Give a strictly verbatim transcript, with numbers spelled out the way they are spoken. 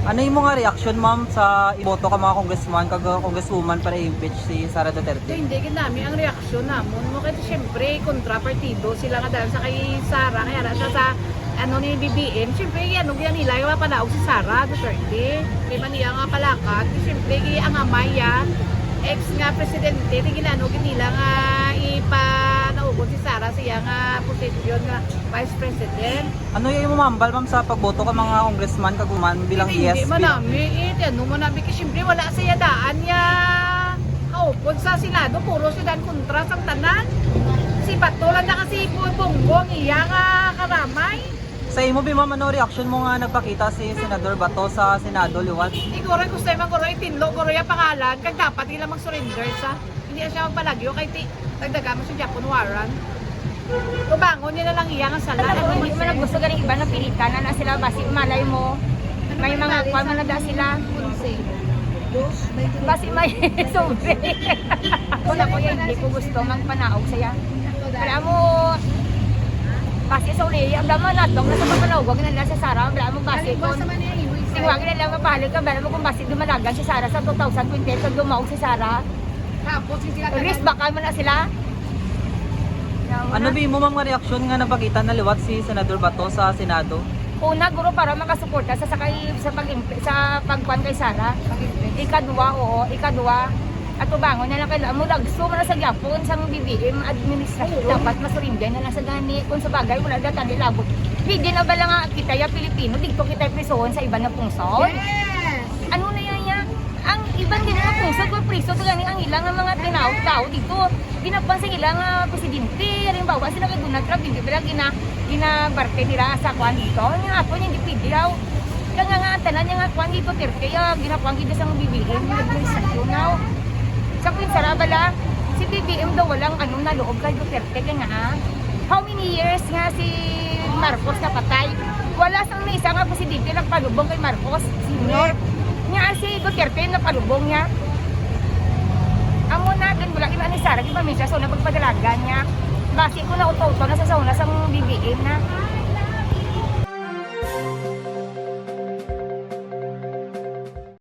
Ano imo nga reaksyon, ma'am, sa iboto ka mga congressman kag, uh, congresswoman para i-impeach si Sara Duterte? Hindi gid nami ang reaksyon namon mo kay siyempre kontra partido sila nga dahil sa kay Sara kay ara siya sa ano ni B B M. Siyempre ano gid nila yung mapanaog si Sara Duterte. Kay man iya nga palakat, siyempre ang amay ya ex nga presidente, di ginano gid nila nga ipanaugon si Sara siya nga posisyon nga vice president. Ano yung imong mahambal, ma'am, sa pagboto ka mga congressman kag woman bilang Hindi E S P? Manami, eh, ano manami, kasi siyempre wala siya daan niya kaupod sa Senado, puro siya daan kontra sang tanan. Si Bato lang na kasi Bongbong iya nga karamay. Sa imo, bi, ma'am, ano reaksyon mo nga nagpakita si Senador Bato sa Senado liwat? Siguro gusto man guro itinlo guro yung pangalan, kag dapat nila mag-surrender sa hindi na siya magpalagyo kay ti nagdaga mo sa Japon warrant. Tubangon niya na lang iya nga sala. Alam mo, hindi man gusto ganing iba na pilitan na, na sila basi malay mo may mga kwan man na da sila. Basi may sobre. Ako na ko yan, hindi ko gusto magpanaog saya. Wala mo basi sa uli, ang dama nato, nasa pagpanaog, wag na lang si Sara, wala mo basi kung tingwagin na lang mapahalik ka, wala mo kung basi dumalagan si Sara sa two thousand twenty, kung dumaog si Sara. Tapos yung sila Risk bakal man na sila. Ano bi mo, ma'am, nga reaksyon nga nagpakita na liwat si Senador Bato sa Senado? Una, guro, para makasuporta sa sakay sa pag sa pagkuan kay Sara. Ikadua, oo, ikadua. At tubangon na lang kay mo lagso man sa gyapon sang B B M administration, dapat masurinday na lang sa gani. Kung sa bagay, wala na tani labot. Pwede na ba lang nga kita ya Pilipino, dito kita prisuhon sa iban nga pungsod? Yes! Ano na yan ya? Ang iban din nga pungsod, kung priso to gani ang ilang nga mga tinaw tao dito. Ginakuan sa ilang nga presidente, halimbawa sila kay Donald Trump, hindi ba gina ginabarte nila sa kuan dito? Nga ako hindi pwede daw. Kaya nga, nga tanan niya nga kuan dito, Duterte, ya, ginakuan gid sang B B M nga administrasyon now. Sa Queen Sara bala, si B B M daw walang ano na loob kay Duterte kay nga ah, how many years nga si Marcos napatay? Wala sang may isa nga presidente nagpalubong kay Marcos Senior. Nga si Duterte napalubong niya. Amo na din wala gid ni Sara gid paminsya sa una pagpadalagan niya. Basi ko na uto-uto na sa sauna sang B B M na.